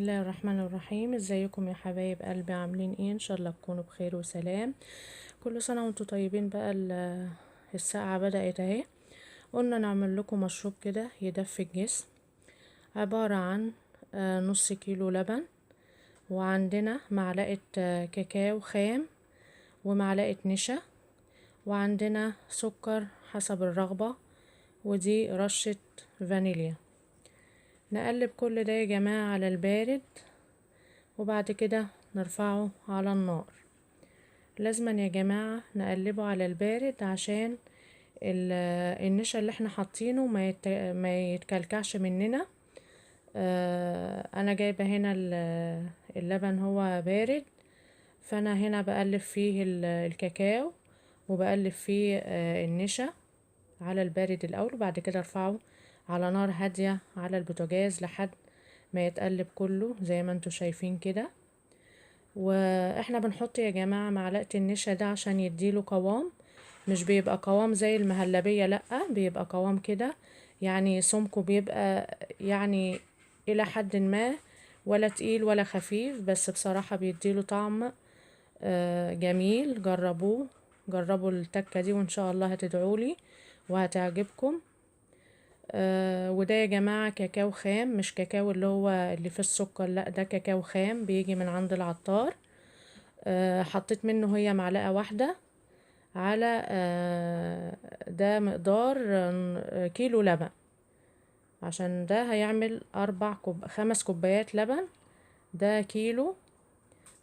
الله الرحمن الرحيم. ازيكم يا حبايب قلبي، عاملين ايه؟ ان شاء الله تكونوا بخير وسلام. كل سنة وانتم طيبين. بقى الساعة بدأت اهي، قلنا نعمل لكم مشروب كده يدفي الجسم، عبارة عن نص كيلو لبن، وعندنا معلقة كاكاو خام، ومعلقة نشا، وعندنا سكر حسب الرغبة، ودي رشة فانيليا. نقلب كل ده يا جماعة على البارد، وبعد كده نرفعه على النار. لازما يا جماعة نقلبه على البارد عشان النشا اللي احنا حاطينه ما يتكلكعش مننا. انا جايبة هنا اللبن هو بارد، فانا هنا بقلب فيه الكاكاو وبقلب فيه النشا على البارد الاول، وبعد كده ارفعه على نار هادية على البوتاجاز لحد ما يتقلب كله زي ما انتوا شايفين كده. واحنا بنحط يا جماعة معلقة النشا ده عشان يديله قوام، مش بيبقى قوام زي المهلبية، لأ بيبقى قوام كده، يعني سمكه بيبقى الى حد ما، ولا تقيل ولا خفيف، بس بصراحة بيديله طعم جميل. جربوا التكة دي وان شاء الله هتدعولي وهتعجبكم. وده يا جماعة كاكاو خام، مش كاكاو اللي هو اللي في السكر، لا ده كاكاو خام بيجي من عند العطار. حطيت منه هي معلقة واحدة على ده مقدار كيلو لبن، عشان ده هيعمل 5 كوبايات لبن. ده كيلو،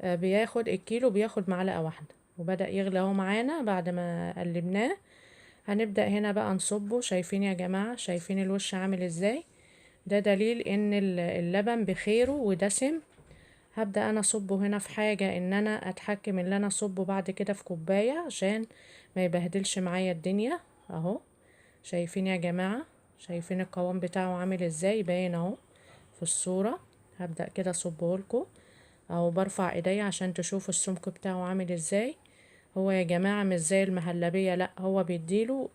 بياخد الكيلو بياخد معلقة واحدة. وبدأ يغلي اهو معانا بعد ما قلبناه. هنبدأ هنا بقى نصبه. شايفين يا جماعة، شايفين الوش عامل ازاي؟ ده دليل ان اللبن بخيره ودسم. هبدأ انا اصبه هنا في حاجة ان انا اتحكم ان انا اصبه بعد كده في كوباية عشان ما يبهدلش معايا الدنيا اهو. شايفين يا جماعة، شايفين القوام بتاعه عامل ازاي؟ باين اهو في الصورة. هبدأ كده اصبه لكم اهو، برفع ايديا عشان تشوفوا السمك بتاعه عامل ازاي. هو يا جماعة مش زي المهلبية، لا هو بيديله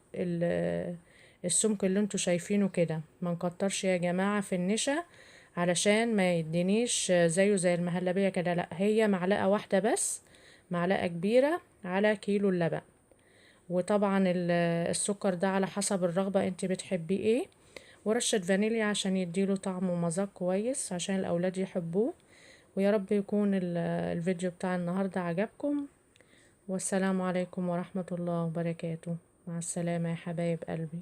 السمك اللي انتوا شايفينه كده. ما نكترش يا جماعة في النشا علشان ما يدينيش زيه زي المهلبية كده، لا هي معلقة واحدة بس، معلقة كبيرة على كيلو اللبن. وطبعا السكر ده على حسب الرغبة انت بتحبيه ايه، ورشة فانيليا عشان يديله طعم ومذاق كويس عشان الاولاد يحبوه. ويا رب يكون الفيديو بتاع النهاردة عجبكم. والسلام عليكم ورحمة الله وبركاته. مع السلامة يا حبايب قلبي.